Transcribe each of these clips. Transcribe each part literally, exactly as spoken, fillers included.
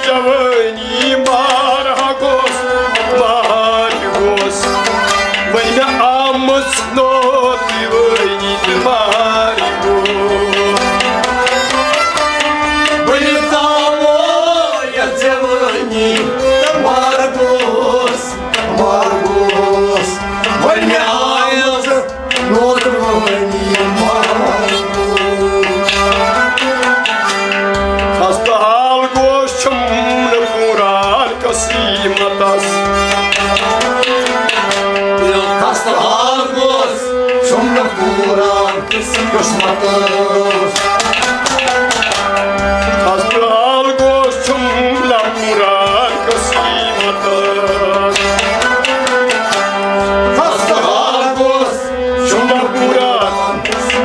جوٲنی مار ہا گوس، مار گوس۔ وۄنۍ مےٚ آمٕژ نوکری وٲنی تہٕ مار گوس۔ وۄنۍ تھاوو یَتھ جوٲنی تہٕ مار گوس، مار گوس۔ وۄنۍ مےٚ آمٕژ نوکری وٲنی مار گوس۔ خستہٕ حال گوس چھُم نہٕ پوٗران قسمتس۔ خستہٕ حال گوس چھُم نہٕ پوٗران قسمتس۔ خستہٕ حال گوس چھُم نہٕ پوٗران قسمتس۔ خستہٕ حال گوس چھُم نہٕ پوٗران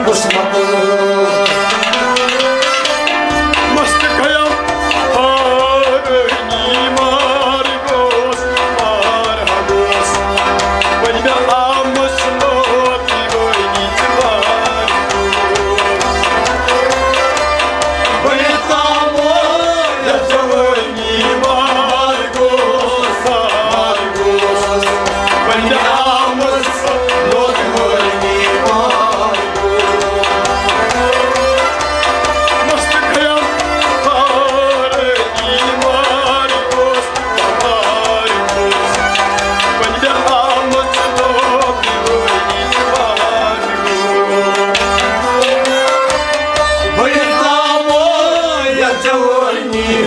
قسمتس۔ مست خیال ہارٲنی مار گوس، مار ہا گوس۔ وۄنۍ مےٚ آمٕژ چھِ نوکری وٲنی تہٕ مار گوس۔ وۄنۍ تھاوو یَتھ جوٲنی مار گوس، مار گوس۔ وۄنۍ مےٚ آمٕژ چھِ نوکری وٲنی مار گوس۔ مست خیال ہارٲنی مار گوس، مار گوس۔ وۄنۍ مےٚ آمٕژ چھِ نوکری وٲنی مار گوس۔ وۄنۍ تھاوو یَتھ جوٲنی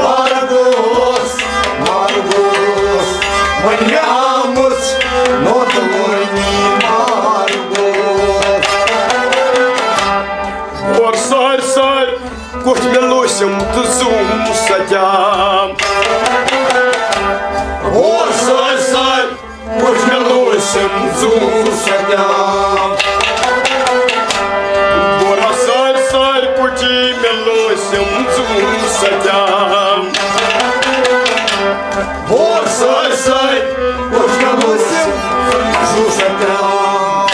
مار گوس، مار گوس۔ وۄنۍ مےٚ آمٕژ نوکری وٲنی مار گوس۔ اور سارِ سارِ کُٹھ مےٚ لوٗسِم تہٕ زوٗم سَتیام۔ اور سارِ سارِ کُٹھ مےٚ لوٗسِم زوٗم سَتیام۔ اور سارِ سارِ کُٹھی مےٚ لوٗسِم زوٗم سَتیام۔ اور سارِ سارِ کُٹھ مےٚ لوٗسِم زوٗم سَتیام۔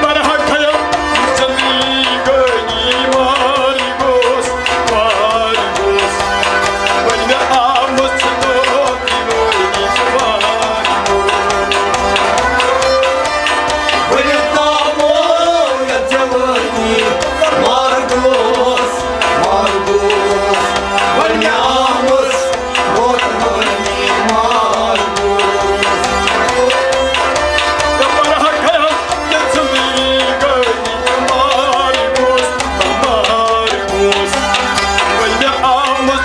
برحق حیات زندگی مار گوس، مار گوس۔ وۄنۍ مےٚ آمٕژ چھِ نوکری وٲنی مار گوس۔ وۄنۍ تھاوو یَتھ جوٲنی مار گوس، مار گوس۔ وۄنۍ مےٚ آمٕژ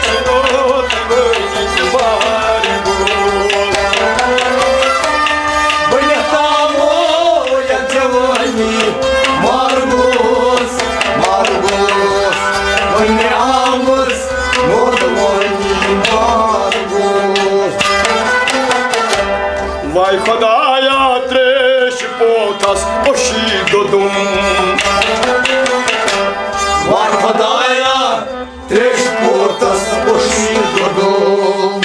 مار گوس، مار گوس، وۄنۍ آمٕژ نوجوانی مار گوس۔ واے خدایا، تریش پوتس اوشی دودُم۔ واے خدایا، تریش پوتس اوشی دودُم۔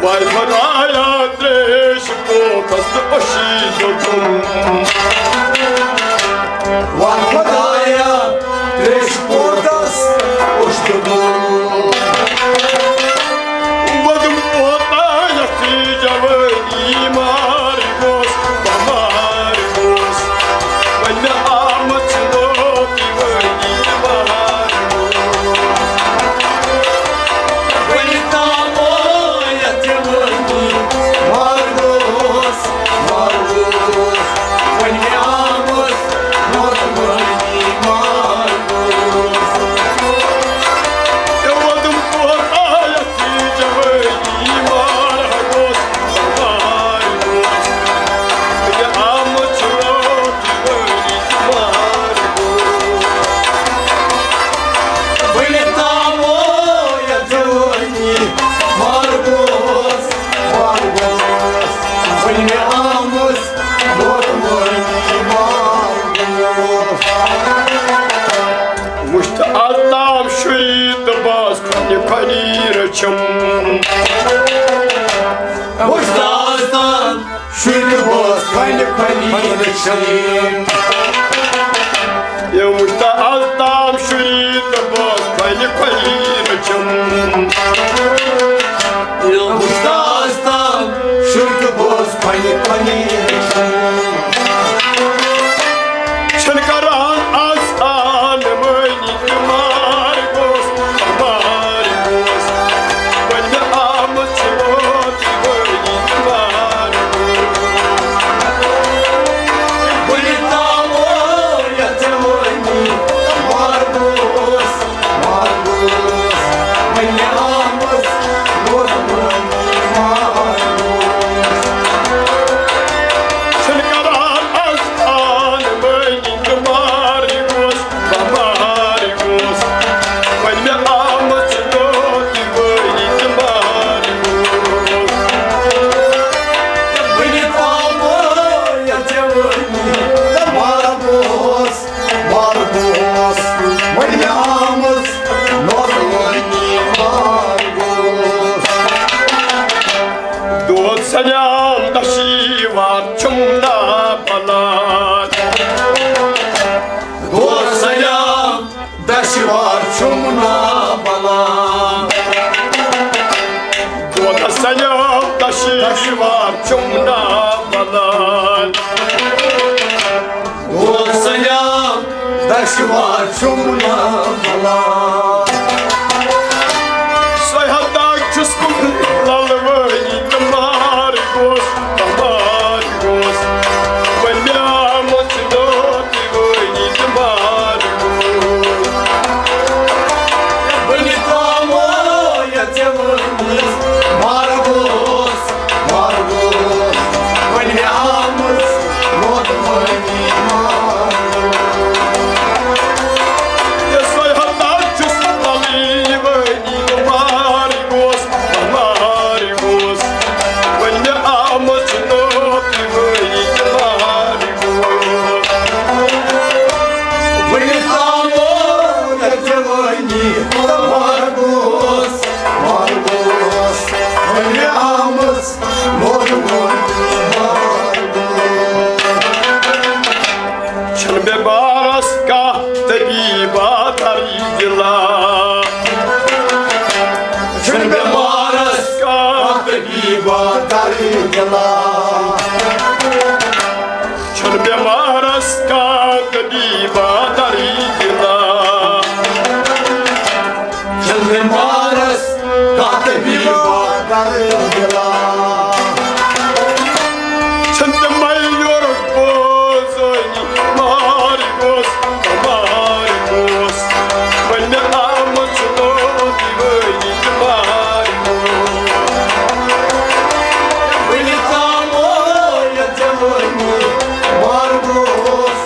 واے خدایا، تریش پوتس اوشی دودُم۔ واے خدایا، تریش پوتس اوشی دودُم۔ وۄدُم پوتا یتھی جوٲنی مار گوس، بمار گوس۔ وۄنۍ آمٕژ نوکری وٲنی مار گوس۔ وۄنۍ تھاوو یتھ جوٲنی مار گوس، مار گوس۔ وۄنۍ آمٕژ نوکری وٲنی مار گوس۔ تہٕ وۄدُم پوتا یتھی جوٲنی مار گوس، مار گوس۔ وۄنۍ آمٕژ نوکری وٲنی مار گوس۔ وۄنۍ تھاوو یتھ جوٲنی مار گوس، مار گوس۔ وۄنۍ مےٚ آمٕژ نوجوانی مار گوس۔ وٕچھ تہٕ از تام شُری تہٕ باز کھۄنہِ کھۄنہِ رٔچھِم۔ وٕچھ تہٕ از تام شُرۍ تہٕ بٲژ کھۄنہِ کھۄنہِ رٔچھِم۔ یہِ وٕچھ تہٕ از تام شُرۍ تہٕ بٲژ کنہِ کۄلہِ رٔچھِم۔ یِم استاد تام شُرۍ تہٕ بوز کنہِ کۄلہِ رٔچھِم۔ چھِنہٕ کران آز آن وٲنی تہٕ مار گوس، مار گوس۔ وۄنۍ مےٚ آمٕژ چھِ موت وٲنی تہٕ مار گوس۔ وۄنۍ تام یَتھ جوٲنی مار گوس۔ مارگوس، وۄنۍ آمٕژ ووت وۄنۍ مارگوس۔ چھِنہٕ کران آز آن وٲنی تہٕ مارگوس، مارگوس۔ وۄنۍ مےٚ آمٕژ ووت وٲنی تہٕ مارگوس۔ وۄنۍ تھاوو یَتھ جوٲنی تہٕ مارگوس۔ مارگوس، وۄنۍ آمٕژ نوجوانی مارگوس۔ دود سلام دشی وار چھُم نا بلان۔ دود سلام دشی وار چھُم نا بلان۔ دود سلام دشی وار چھُم نا بلان۔ او سلام، دشوار چھُم نا بلان۔ سۄے ہتاک چھُس کُن للوٲنی تہٕ مار گوس، تہٕ مار گوس۔ وۄنۍ مےٚ آمٕژ نوٹ وٲنی تہٕ مار گوس۔ وۄنۍ تھاوو یَتھ جوٲنی مار گوس۔ مارگوس، وۄنۍ مےٚ آمٕژ ووت وٲنی مارگوس۔ یہِ سۄے ہتا چھُس بلٕے وٲنی مارگوس، مارگوس۔ وۄنۍ مےٚ آمٕژ نوت وٲنی مارگوس۔ وۄنۍ تھاوو یَتھ جوٲنی مارگوس۔ مارگوس، وۄنۍ آمٕژ موت وٲنی مارگوس۔ چھُنہٕ بٮ۪مارس کانٛہہ طبیٖبا دَرٕے دِلان۔ چھُنہٕ بٮ۪مارس کانٛہہ طبیٖبا دَرٕے دِلان۔ چھُنہٕ بٮ۪مارس کانٛہہ طبیٖبا دَرٕے دِلان۔ چھُنہٕ بٮ۪مارس کانٛہہ طبیٖبا دَرٕے دِلان۔ چھُنہٕ تِمے یورُک بوزٲنی مارگوس، مارگوس۔ وۄنۍ مےٚ آمٕژ چھِ نوٚو دیوٲنی تہٕ مارگوس۔ وۄنۍ تھاوو یَتھ جوٲنی مارگوس،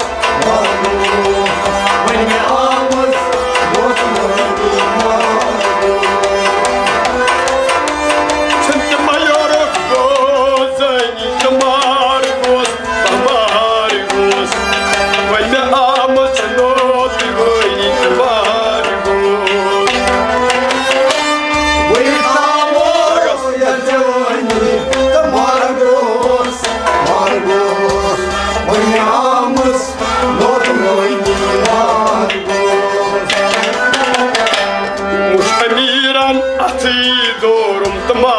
مارگوس۔ وۄنۍ مےٚ آمٕژ ووت مارگوس۔ چھُنہٕ تِمے یورُک بوزٲنی تہٕ مارگوس۔ مارگوس۔ وۄنۍ مےٚ آمٕژ نوٚو دیوٲنی تہٕ مارگوس۔ وۄنۍ تھاوو یَتھ جوٲنی تہٕ مارگوس، مارگوس۔ وۄنۍ مےٚ آمٕژ نوٚو دیوٲنی مارگوس۔ وٕچھ أمیٖرن اَتھٕے دورُم تہٕ ما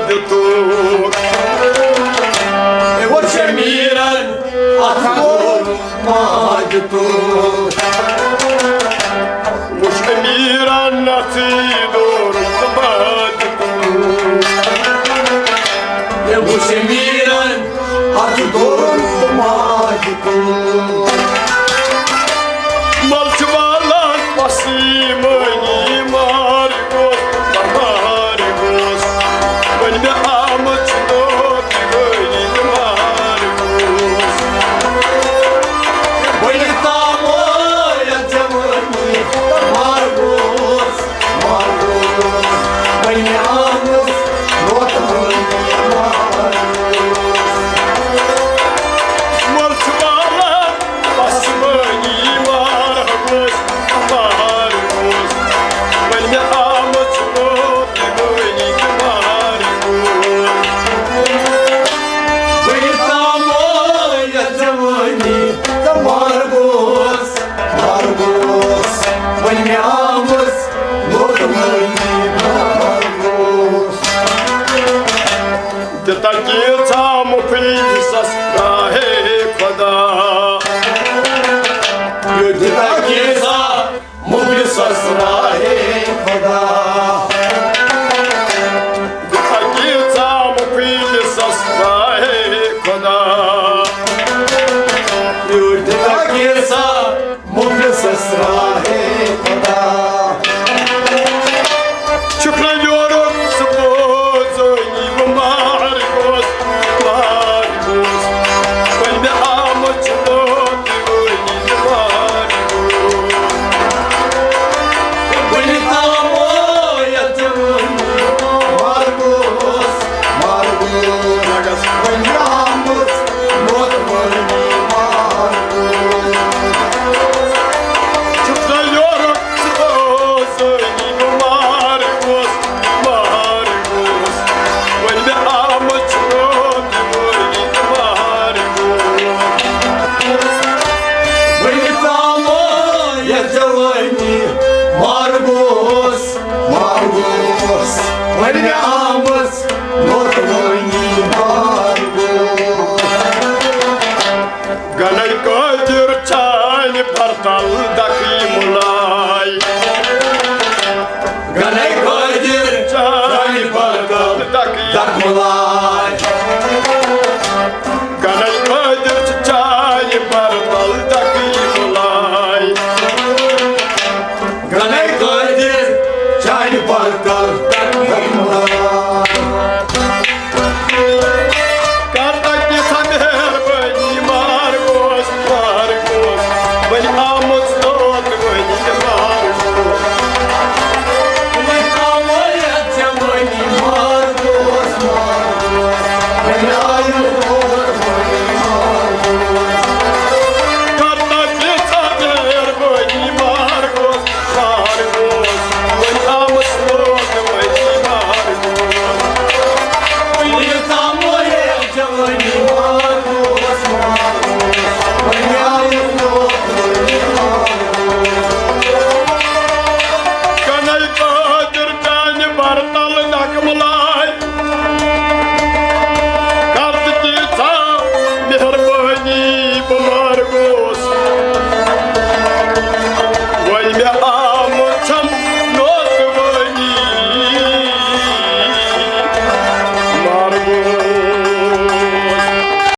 دیُتُکھ۔ ہے، وٕچھ أمیٖرن اَتھٕ دورُم ما دیُتُکھ۔ وٕچھ أمیٖرن اَتھٕے دورُم تہٕ ما دیُتُکھ۔ ہے، وٕچھ أمیٖرن اَتھٕ دورُم تہٕ ما دیُتُکھ۔ مَل چھُ والان پَسٕے مٲنی مار گوس، مار گوس۔ وۄنۍ مےٚ آمٕژ چھِ نوٚو دیوٲنی تہٕ مار گوس۔ وۄنۍ تھاوو یَتھ جوٲنی تہٕ مار گوس، مار گوس۔ وۄنۍ مےٚ آمٕژ ووت وٲنی مار گوس۔ وَل چھُ والان پَسمٲنی مار گوس، مار گوس۔ وۄنۍ مےٚ آمٕژ ووت وٲنی تہٕ مار گوس۔ وۄنۍ تھاوو یَتھ جوٲنی تہٕ مار گوس، مار گوس۔ وۄنۍ مےٚ آمٕژ مارگوس، مارگوس، وۄنۍ آمٕژ نوتوٲنی مارگوس۔ گنے قٲدِر چانہِ پرتل دقی مُلاے۔ گنے قٲدِر چانہِ پرتل دقی مُلاے۔